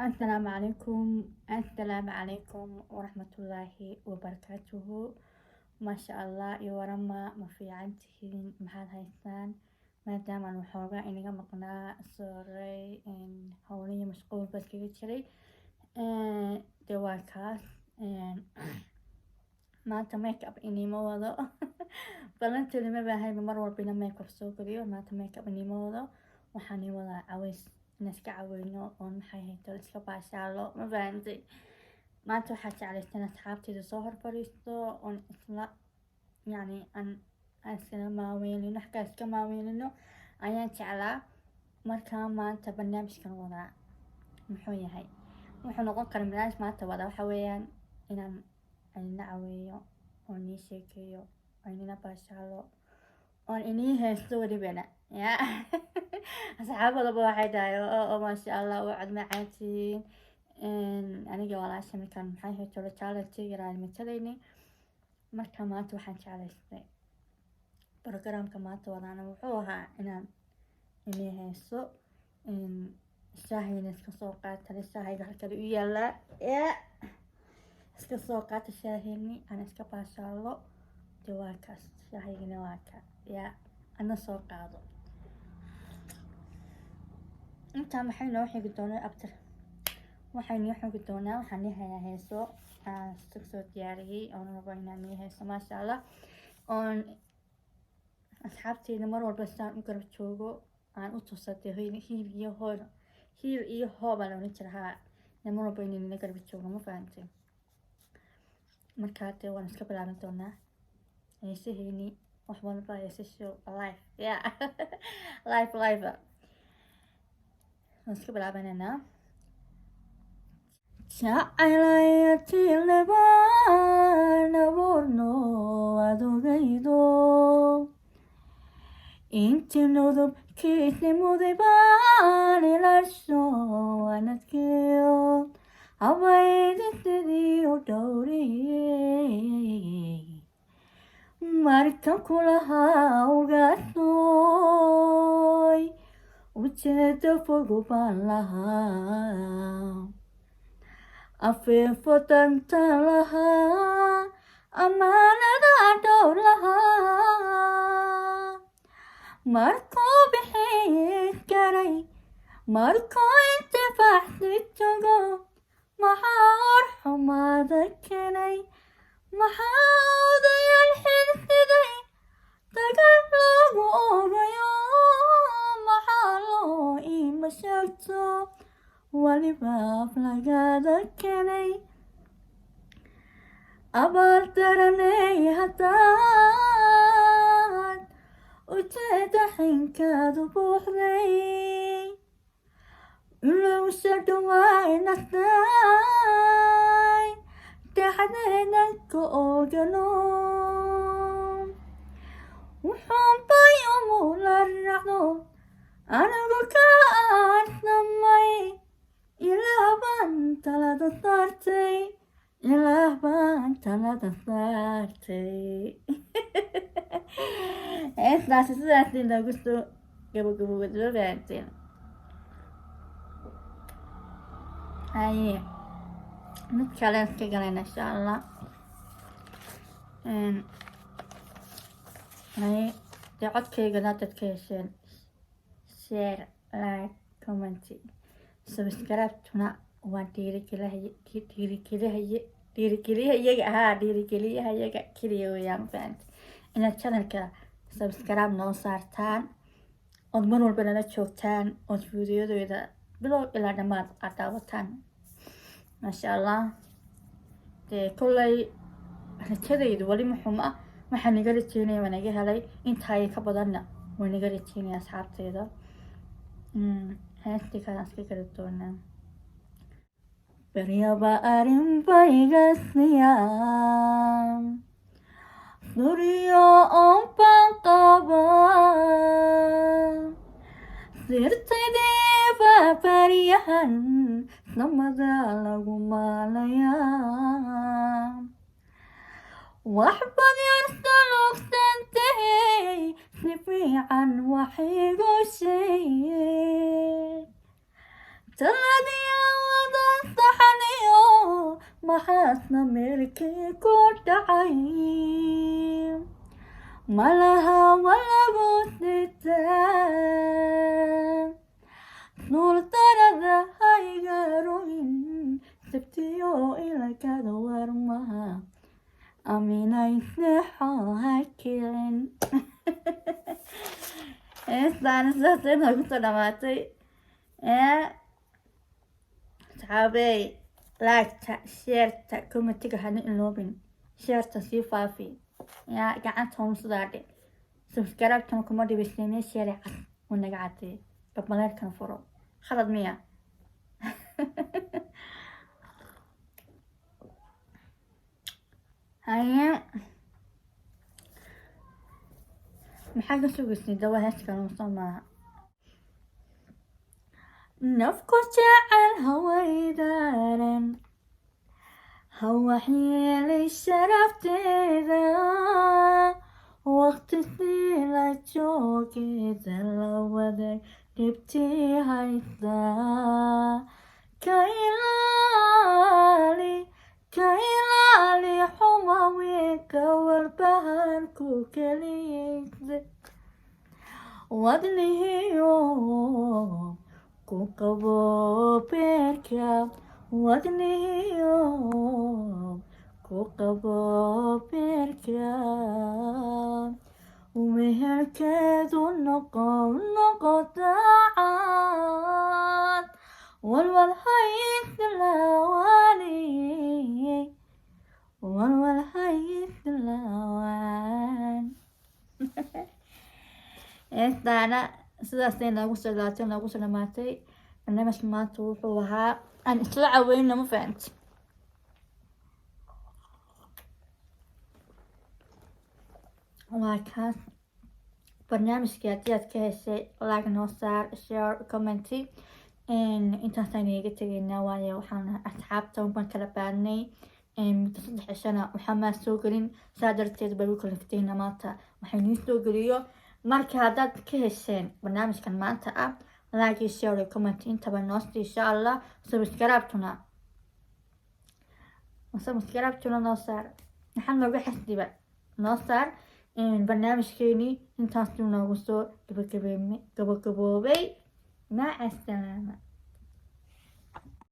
Asalaamu calaykum, assalaamu calaykum waraxmatullaahi wabarakaatuhu. Maasha Allah iyo warama, ma fiican tihiin? Maxaad haystaan? Maadaamaan waxoogaa inaga maqnaa, sooray, howlihii mashquul baad kaga jiray. Dee waa kaas. Maanta make up inima wado. Ballanteeda ma baahayba mar walba ina make up soo geliyo. Maanta make up inima wado, waxaan ii wadaa caways, in iska caweyno oon, maxay hayto, iska baashaalo. Ma fahantay? Maanta waxaa jeclaystan asxaabteyda soo hor fadhiisto oon isla, yacni, aan iskala maaweelino, xaggaa iska maaweelino ayaan jeclaa. Markaa maanta barnaamijkan wadaa muxuu yahay? Wuxuu noqon kara barnaamij maanta wadaa waxa weeyaan inaan inina caweeyo oon nii sheekeeyo oo inina baashaalo oon inii heesto welibana. Ya asxaabadaba waxay tahay oo maasha Allah u cod macaantihiin. Aniga walaasha markaan, maxay hayto, challenge yaraan matalaynay. Marka maanta waxaan jeclaystay, programka maanta wadaana wuxuu ahaa inaan inii heeso. Shaahayna iska soo qaatale, shaahayga halkale u yaalaa. Ya iska soo qaata shaahayni, aan iska baashaalo. De waa kaas, shaahaygana waa ka. Ya ana soo qaado. Intaa maxay noo xigi doonaa? Abtir waxay noo xigi doonaa, waxaan nii hayaa heeso aan iska soo diyaariyey oon rabo inaan nii heeso, maasha Allah, oon asxaabteyda mar walba sidaan u garab joogo aan u tusatay hiil iyo hoor, hiil iyo hoo baa la oran jira. Haa, mar walba inay nala garab joogno, ma fahantay? Markaa dee waan iska bilaaban doonaa heesaheeni, wax walba heesasho live ya live live waan iska bilaabaneynaa. Jacaylayatiilebaan abuurno adogaydo, inti nudubkiisni mudaybaan ilaasho wanadkeyo habaydisidii u dhowriyey markan kulahaa ugaasooy, ujeedo fogu baan lahaa, afeefo dantan lahaa, amaanada dhowr lahaa. Markuu bixin karay, markuu intifaacsi tago, maxaa or xumaada keenay? Maxaa odayaal xilsiday dagaal lagu ogayo? Maxaa loo iima sheegto weliba af lagaada keenay? Abaal daranay haddaad ujeeda xinkaadu buuxday, ilowsha dhawaynastay dhexdeeda ka oogano, wuxuunbay umula racdo anigu ka aarsamay. Ilaah baan talada saartay, Ilaah baan talada saartay. Heestaasi sidaas inoogu soo gabagabowad, ma fahanteen? Haye, mid kale iska galayna, insha Allah. Haye, dee codkaygana dad ka hesheen, share, like, comment, subscribe-tuna waa dhiirigeliyaha, dhiirigeliyaha, dhiirigeliyaha haa, dhiirigeliyaha iyaga keliya weeyaan, ma fahante? Inaad channelka subscribe noo saartaan ood mar walba nala joogtaan ood fiidiyodooda bilow ilaa dhammaad aad daawataan, maasha Allah. Dee kolley rajadaydu weli ma xuma. Waxaa naga rajeynaya waa naga helay, intaay ka badanna waa naga rajeynaya asxaabteyda. Heestii kalaan iska geli doonaa. Baryaba arrin bayga siiyaan, suryo oon baan qabaa, sirtaydiiba baryahan samada lagu maalayaa. Waxbaad yarsalugsantahay, si fiican wax igu sheeg. Taladiya wada Maxaasna meelkii ku dhacay? Malaha walagu sitaa nuuldarada hayga rogin, sabtiyo ilakada warmaha aminayseexo hakilin. Heestaana sidaas inaa kusoo dhamaatay. Ee asxaabey, like-ta, share-ta, comment-iga hana iloobin. Share-ta sii faafi, yaa gacanta hoon sidaa dhe. Subscribe-tana kuma dhibisay, meesheeda cas uu naga cadee, gabmaleerkana furo. Khalad miya? Haye, maxaa ka sugaysay? Dawa hees kale soo maaha. Nafku jecel hawaydaaran, ha waxyeelay sharafteeda, waqti sila joogeeda la wadaag dhibtii haysaa. Ka ilaali, ka ilaali xuma wiilka walbahaarku keliyeysa, wadnihiyo ku qabo beerka, wadnihiyo ku qabo beerka, wehelkeedu noqo, noqo daacad, walwal hayslawani, walwal hayslawan. Heestaana sidaasay noogu soo laatay, noogu soo dhamaatay. Barnaamijka maanta wuxuu ahaa aan isla caweyno, ma fahanti? Waa kaas barnaamijkii. Haddii aad ka heshay, like noo saar, share, commenty. Intaasaan iga tegaynaa, waayo waxaan asxaabta baan kala baadnay muddo 3 cishana waxaa maa soo gelin, saa darteed bay u kaliftayna maanta waxay nii soo geliyo. Marka haddaad ka hesheen barnaamijkan maanta ah, like iyo share iyo comment intaba noosti, insha Allah. Subscribe-tuna noo saar, maxaa nooga xasdiba noo saar. Barnaamijkeenii intaasuu noogu soo gabagaboobay. Maca asalaama.